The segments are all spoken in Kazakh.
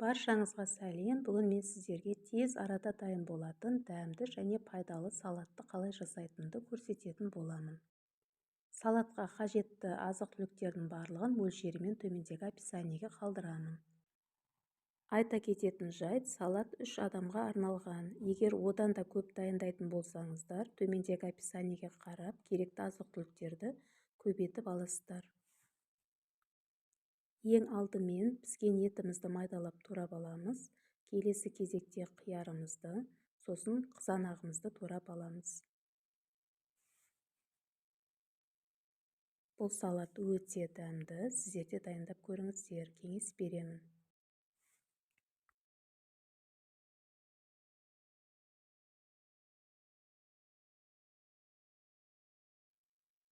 Баршаңызға сәлем! Бүгін мен сіздерге тез арада дайын болатын дәмді және пайдалы салатты қалай жасайтынымды көрсететін боламын. Салатқа қажетті азық-түліктердің барлығын мөлшерімен төмендегі описаниеге қалдырамын. Айта кететін жайт, салат 3 адамға арналған. Егер одан да көп дайындайтын болсаңыздар, төмендегі описаниеге қарап, керекті азық-түліктерді көбейтіп аласыздар. Ең алдымен піскен етімізді майдалап турап аламыз. Келесі кезекте қиярымызды, сосын қызанағымызды турап аламыз. Бұл салат өте дәмді, сіздер де дайындап көріңіздер, кеңес беремін.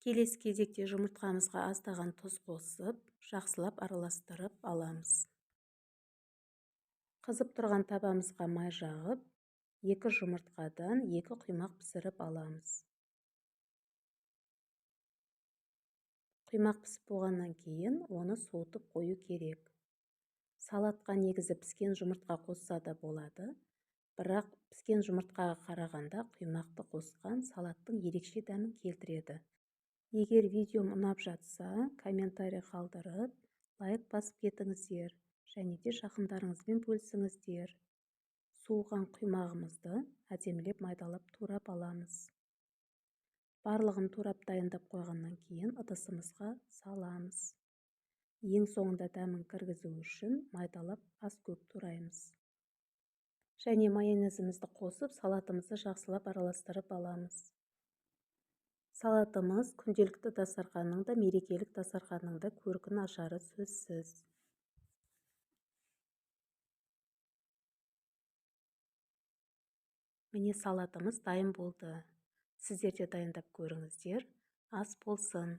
Келесі кезекте жұмыртқамызға аздаған тұз қосып, жақсылап араластырып аламыз. Қызып тұрған табамызға май жағып, 2 жұмыртқадан 2 құймақ пісіріп аламыз. Құймақ пісіп болғаннан кейін оны суытып қою керек. Салатқа негізі піскен жұмыртқа қосса да болады, бірақ піскен жұмыртқаға қарағанда құймақты қосқан салаттың ерекше дәмін келтіреді. Егер видеом ұнап жатса, комментарий қалдырып, лайк басып кетіңіздер және де жақындарыңызбен бөлісіңіздер. Суыған құймағымызды әдемілеп майдалап турап аламыз. Барлығын турап дайындап қойғаннан кейін ыдысымызға саламыз. Ең соңында дәмін кіргізу үшін майдалап ас көк тураймыз. Және майонезімізді қосып, салатымызды жақсылап араластырып аламыз. Салатымыз күнделікті дастарханның да, мерекелік дастарханның да көркін ашары сөзсіз. Міне салатымыз дайын болды. Сіздер де дайындап көріңіздер. Ас болсын.